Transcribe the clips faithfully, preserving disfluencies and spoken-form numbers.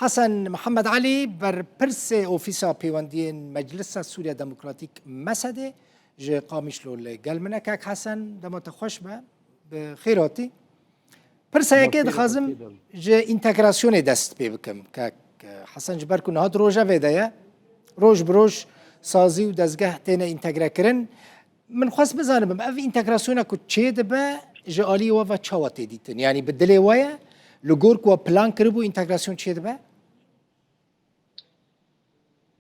Hesen Mihemed Elî, berpirsê Ofîsa Pêwendiyên Meclisa Sûriya Demokratîk, mesedê, ji Qamişlo li gel min e. Kak Hesen, dema te xweş be, bi xêr hatî. Pirsa yekê dixwazim ji întegrasyonê dest pê bikim. Kak Hesen, ji ber ku niha di rojevê de ye, roj bi roj sazî û dezgeh têne întegrekirin. Min xwest bizanibim, ev întegrasyona ku çêdibe ji aliyê we ve çawa tê dîtin? Yanî bi dilê we ye, li gor ku we plan kiribû întegrasyon çêdibe?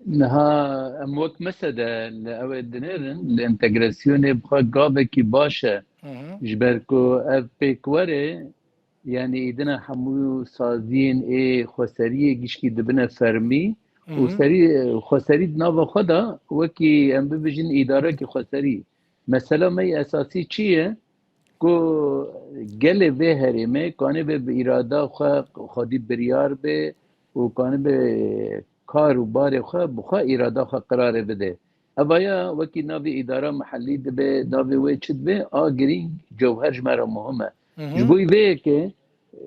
Niha em wek mesede li ew ê dinêrin, li entegrasyonê bi xwe gavekî baş e. Hı hı. Ji ber ku ev pêk were, yanî îdina hemû saziyên ê xweseriyê gişkî dibine fermî û Hı hı. serî, xweserî di nava xwe de wekî em bibêjin îdarekî xweserî. Mesela me yê esasî çi ye? Ku gelê vê herêmê kanê be bi îrada xwe xwedî biryar be û kanê be kar û barê xwe bi xwe îrada xwe qirarê bide. Evaya wekî navê îdara mehellî dibe, navê wê çi dibe, a girîng cewher ji me re muhim e. Hı hı. Ji bo vê yekê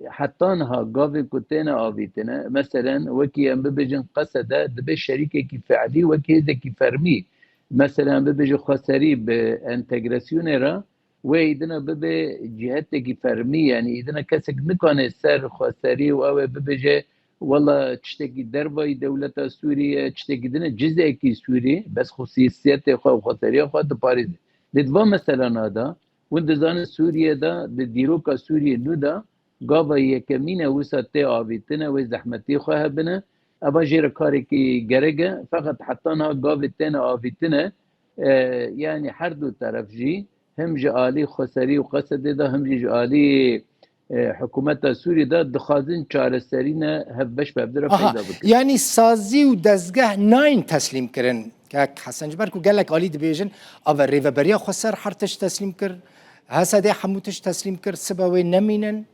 heta niha gavê ku têne avîtine, meselen wekî em bibêjin qesede dibe şerîkekî fe'lî, wekî hêzekî fermî. Meselen bibêje xweserî bi entegrasyonê re, wê îdina bibe cîhetekî fermî, yanî îdina kesek nikane ser xweserî û ew ê bibêje, wela tiştekî dervayî dewleta Sûrî ye, tiştekî din e, cizekî Sûrî, bes xusûsiyetê xwe û xweseriya xwe diparêze. Lê di van meselana de, hûn dizanin Sûriyê de, di dîroka Sûriyê nû de, gava yekemîn e wisa tê avîtine, wê zehmetî xwe hebine. Eva jê re karekî gerek e, feqet heta niha gavê têne avîtine, e, yanî her du teref jî, him ji alî xweserî û qesedê de, him jî ji alî, e, hikûmeta Sûrî de dixwazin çareserîne hevbeş bi hevdira Aha, peyda bikin. Yanî sazî û dezgeh nayên teslîm kirin. Kek Hesen, ji ber ku gelek alî dibêjin, ava Rêveberiya Xweser her tişt teslîm kir, H S D hemû tişt teslîm kir, sibe wê nemînin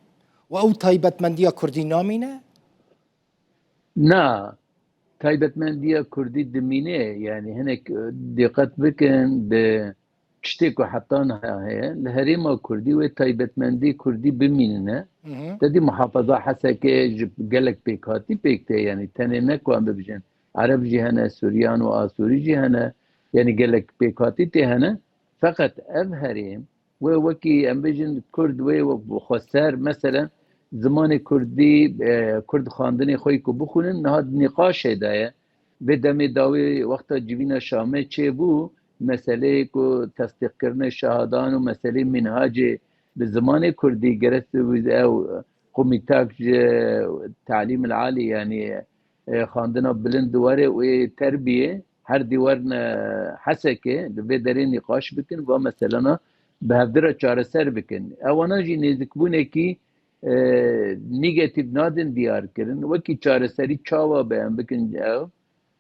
û ew taybetmendiya Kurdî namîne? Na, taybetmendiya Kurdî dimîne, yanî hinek, e, dîqet bikin, di tiştê ku heta niha heye, li herêma Kurdî wê taybetmendî Kurdî bimînine. Hı hı. Te dî muhafaza Hesekê ji gelek pêkhatî pêk tê, yanî tenê ne ku em bibêjin Ereb jî hene, Suryan û Asûrî jî hene, yanî gelek pêkhatî tê hene. Feqet ev herêm, wê wekî em bêjin Kurd wê xweser, meselen, zimanê Kurdî, e, Kurd xwendinê xwe yî ku bixwînin, niha di nîqaşê de ye. Vê demê dawî wexta civîna Şamê çêbû, meseleyê ku tesdîqkirina şehadan û meseleyê mînhacê bi zimanê Kurdî gerek ew qumîtak ji telîm el alî, yanî, e, xwendina bilind di were û ê terbiyê her dî werine Hesekê, di vê derê nîqaş bikin, va meselana bi hevdira çareser bikin. Ewana jî nêzikbûnekî, e, negatîf nadin diyar kirin. Wekî çareserî çawa be em bikin ew?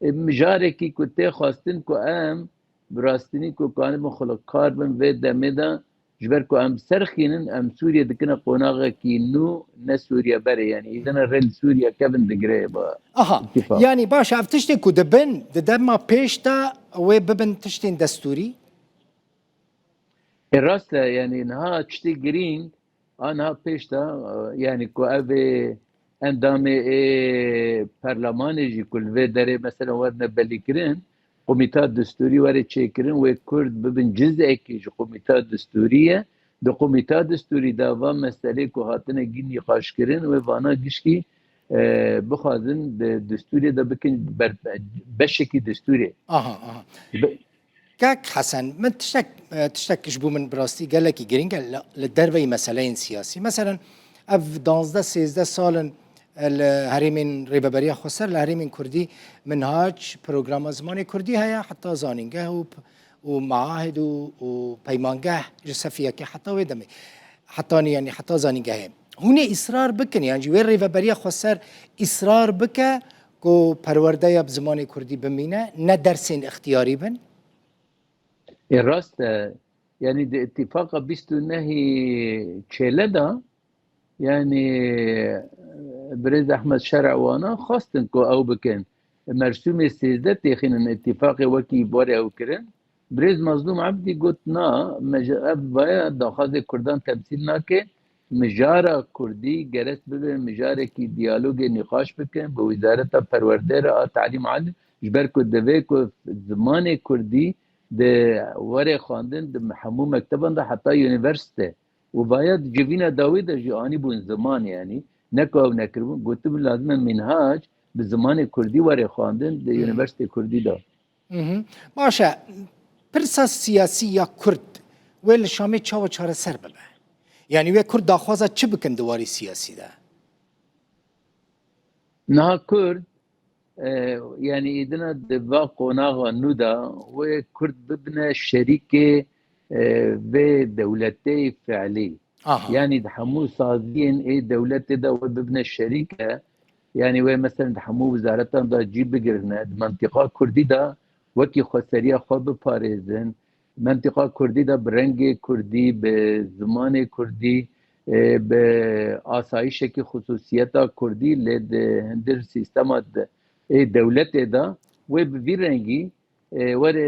E, mijarekî ku tê xwestin ku em bi rastînî ku kanibin xulekar bin vê demê de, ji ber ku em serxînin, em Sûriye dikine qonaxekî nû, ne Sûriye berê, yanî îdine rê li Sûriye kevin digire ba Aha, îtîfaq. Yanî baş, ev tiştê ku dibin, di dema pêş de wê bibin tiştên destûrî? E, rast e, yanî niha tiştê girîng, a niha pêş de, e, yanî ku ev ê endamê ê perlemanê jî ku li vê derê mesela werine belîkirin, komîta destûrî were çêkirin, wê Kurd bibin cizekî ji komîta destûrî ye. Di komîta destûrî de van meselê ku hatine gîn nîqaşkirin, wê vana gişkî, e, bixwazin di destûrê de bikin ber-, beşekî destûrê. Aha, aha. Be- Kak Hesen, min tiştek, e, tiştek ji bo min bi rastî gelekî girîng e li, li derveyî meseleyên siyasî. Meselen, ev danzdeh sêzdeh sal in, e, li herêmên Rêveberiya Xweser, li herêmên Kurdî minhac, programa zimanê Kurdî heye, heta zanîngeh û p-, û meahid û, û peymangeh ji sefiyekê heta wê demê. Hetanî, yanî heta zanîngehê. Hûn ê îsrar bikin, yan jî wê Rêveberiya Xweser îsrar bike ku perwerdeya bi zimanê Kurdî bimîne, ne dersên îxtiyarî bin? Ê, rast e. Yanî di îtîfaqa bîst û nehî Çêle de, yanî, birêz Ehmed Şer'a wana xwestin ku ew bikin. Mersûmê sêzdeh têxînin îtîfaqê wekî barê ew kirin. Birêz Mazlûm Ebdî got, na, me ji ev vaya daxwazê Kurdan temsîl nake. mijara kurdî gerek bibe mijarekî diyalogê nîqaş bikin bi Wezareta Perwerdê re a Telîm Alî, ji ber ku divê ku zimanê kurdî di were xwendin di hemû mekteban de heta unîversîte. Û vaya di civîna dawî de jî anîbûn ziman, yanî ne ku ew nekiribûn, gotibûn lazim e mînhac bi zimanê kurdî were xwendin di unîversîtê kurdî de. Mhm. Baş e, pirsa siyasî ya Kurd wê li Şamê çawa çareser bibe? Yanî wê Kurd daxwaza çi bikin di warî siyasî de? Niha Kurd, e, yanî îdina di va qonaxa nû de wê Kurd bibine şerîkê, e, vê dewletê fiilî. Aha. Yanî di hemû saziyên ê dewletê de wê bibine şerîke. Yanî wê mesela di hemû wizaretan de cî bigirine. Di mentiqa kurdî de wekî xweseriya xwe biparêzin. Mentiqa kurdî de bi rengê kurdî, bi zimanê kurdî, e, bi asayişekî xusûsiyeta kurdî lê di hindir sîstema de, ê dewletê de wê bi vî rengî, e, were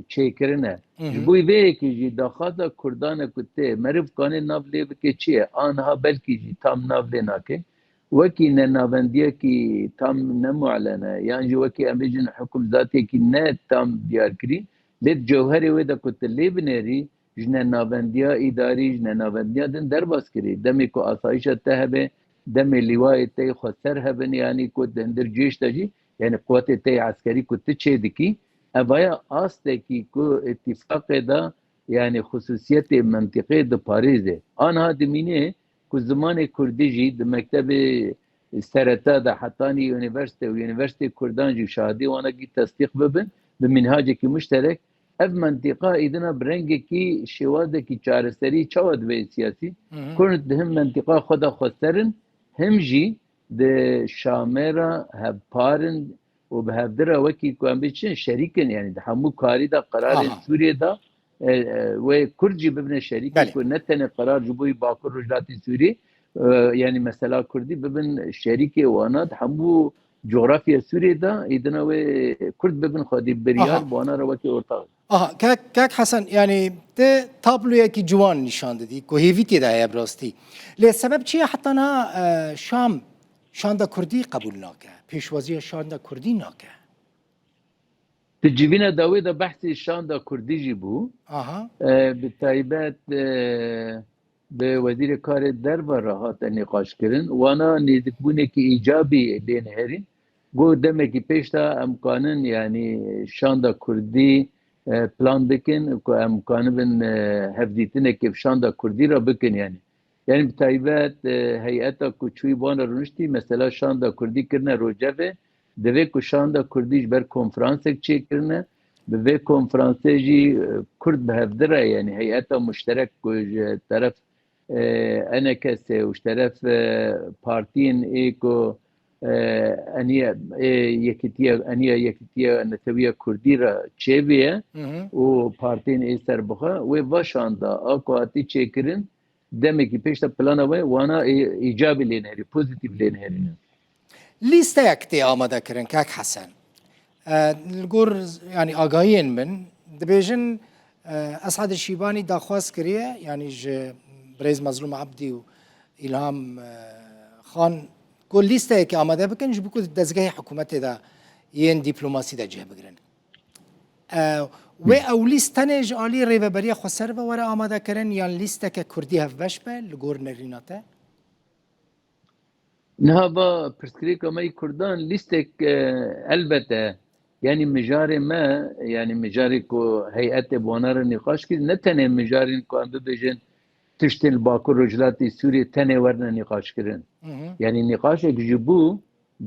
çêkirine. Ji bo vê yekê jî daxwaza kurdan e ku tê meriv kanê nav lê bike çi ye? Aniha belkî jî tam nav lê nake. Wekî nenavendiyekî tam nemuelene, yan jî wekî em bêjin hukum zatiyekî ne tam diyarkirî, lê di cewherê wê de ku tu lê binêrî, ji nenavendiya îdarî, ji nenavendiya din derbas kirî. Demê ku asayişa te hebe, demê lîwayê te yê xweser hebin, yanî ku di hindir cêş de jî, yanî quwetê te yê eskerî ku tu çê dikî, evaya astekî ku îtîfaqê de, yanî xusûsiyetê mentiqê diparêze. Aniha dimîne ku zimanê kurdî jî di mektebê sereta de hetanî unîversîte û unîversîtê kurdan jî şahidê wana gî tesdîq bibin, bi mînhacekî muşterek, ev mentiqa îdina bi rengekî şêwazekî çareserî çawa divê siyasî? Kurd di hin mentiqa xwe de xweser in, him jî di Şamê re hevpar in û bi hevdi re wekî ku em bê çi şerîk in, yanî di hemû karî de qerarên Sûriyê de, e, e, wê Kurd jî bibine şerîkê ku ne tenê qerar ji bo Bakur Rojhilatê Sûriyê, e, yanî mesela Kurdî bibin şerîkê wana di hemû cografya Sûriyê de, îdina wê Kurd bibin xwedî biryar bi wana re wekî ortax. Aha, kek, kek Hesen, yanî te tabloyekî ciwan nîşan didî, ku hêvî tê de heye bi rastî. Lê sebeb çi ye heta niha, e, Şam şanda kurdî qebûl nake, pêşwaziya şanda kurdî nake? Di civîna dawê de behsê şanda kurdî jî bû. Aha. E, bi taybet, e, bi Wezîrê Karê Derve re hate nîqaşkirin. Wana nêzikbûnekî îcabî lê nihêrîn. Got demekî pêş de em kanin, yanî şanda kurdî, e, plan bikin ku em kanibin, e, hevdîtinekê bi şanda kurdî re bikin, yanî. Yanî bi taybet, e, heyeta ku çûyî wan re rûniştî, mesela şanda kurdî kirine rojevê, divê ku şanda kurdî ji ber konferansek çêkirine, bi vê konferansê jî, e, Kurd bi hevdi re, yanî heyeta muşterek ku ji teref, e, E N K S û ji teref, e, partiyên ê ku, e, eniye, ê yekîtiye, eniye yekîtiye netewiya Kurdî re çêbûye û partiyên ê serbixwe, wê va şanda a ku hatî çêkirin, demekî pêş de plana we wana ê-, îcabî lê nêrî, pozîtîf lê nêrîne. Lîsteyek tê amadekirin, kak Hesen. E, li gor, yanî, agahiyên min, dibêjin, e, Esad Şîbanî daxwaz kiriye, yanî ji birêz Mezlûm Ebdî û Îlham, e, Xan, ku lîsteyekê amade bikin, ji bo ku dezgehê hikûmetê de yên dîplomasî de cih bigirin. E, wê ew lîst tenê ji alî Rêveberiya Xweser ve were amadekirin yan lîsteke kurdî hevbeş be li gor nerîna te? Niha va pirsgirêka me yî kurdan lîstek, e, elbete, yanî mijarê me, yanî mijarê ku heyetê bi wana re nîqaş kir, ne tenê mijarên ku em bibêjin tiştên li Bakur Rojhilatê Sûriyê tenê werine nîqaşkirin. Hı hı. Yanî nîqaşek ji bo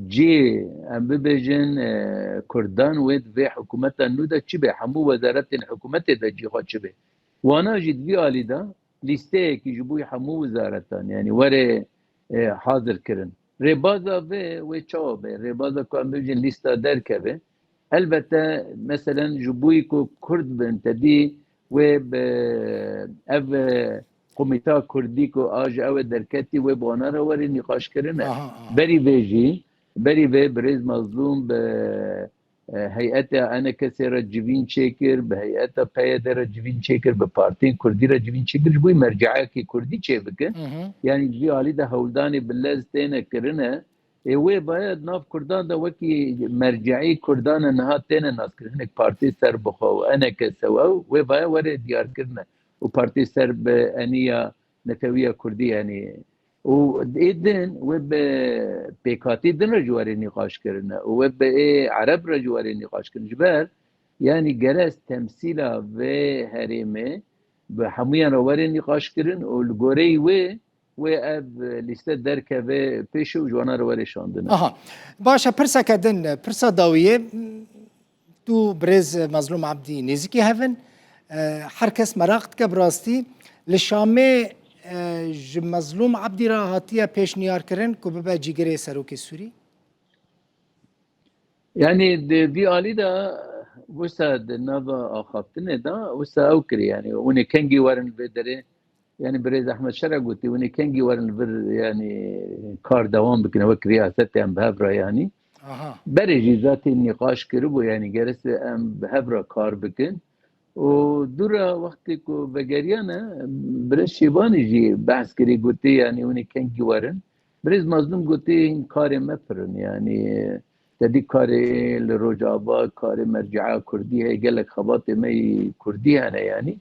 cê, em bibêjin, e, kurdan wê di vê hikûmeta nû de çi be, hemû wezaretên hikûmetê de cî xwe çi be. Wana jî di vî alî de lîsteyekî ji bo hemû wizaretan, yanî were, e, hazir kirin. Rêbaza vê wê çawa be? Rêbaza ku em bibêjin lîsta derkeve. Elbette, meselen, ji bo ku Kurd bin, te dî wê bi ev, e, komîta Kurdî ku a ji ew e derketî, wê bi wana re were nîqaşkirin e. Aha, aha. Berî vê jî, berî vê birêz Mezlûm bi e, heyeta E N K S re civîn çêkir, bi heyeta P Y D re civîn çêkir, bi partiyên kurdî re civîn çêkir, ji bo merceayekî kurdî çêbikin. Hı hı. Yanî ji vî alî de hewldanê bi lez têne kirine. Ê wê baye di nav kurdan de wekî merceî kurdan e niha têne naskirin. Hinek partî ser bi xwe û E N K S û ew wê baye were diyarkirine. Û partî ser bi eniya netewiya kurdî, yanî û ê din wê bi pêkhatî din re ji warê nîqaş kirine û wê bi ê Ereb re ji warê nîqaş kirin. Ji ber, yanî gere temsîla vê herêmê bi hemûyan re were nîqaş kirin û li goreyî wê, wê ev lîste derkeve pêşê û ji wana re were şandine. Aha. Baş e, pirseke din, pirsa dawiyê, tu birêz Mezlûm Ebdî nêzîkî hev in. E, her kes meraq dike bi rastî. Li Şamê, e, ji Mezlûm Ebdî re hatiye pêşniyarkirin ku bibe cîgirê serokê Sûrî? Yanî di vî alî de wisa di nava axaftinê de wisa ew kirî, yanî hûn ê kengî werin vê derê, yanî birêz Ehmed Şera gotî, hûn ê kengî werin vir, yanî kar dewam bikin, wek riyasetê em bi hev re, yanî Aha. berê jî zaten nîqaş kiribû, yanî gerese em bi hev re kar bikin. Û dûra wextê ku vegeriyane, birêz Şêbanî jî behs kirî, gotî, yanî hûn ê kengî werin. Birêz Mazlûm gotî, hîn karê me pir in, yanî te dî karê li Rojava, karê merceya kurdî heye, gelek xebatê me yî kurdî hene, yanî.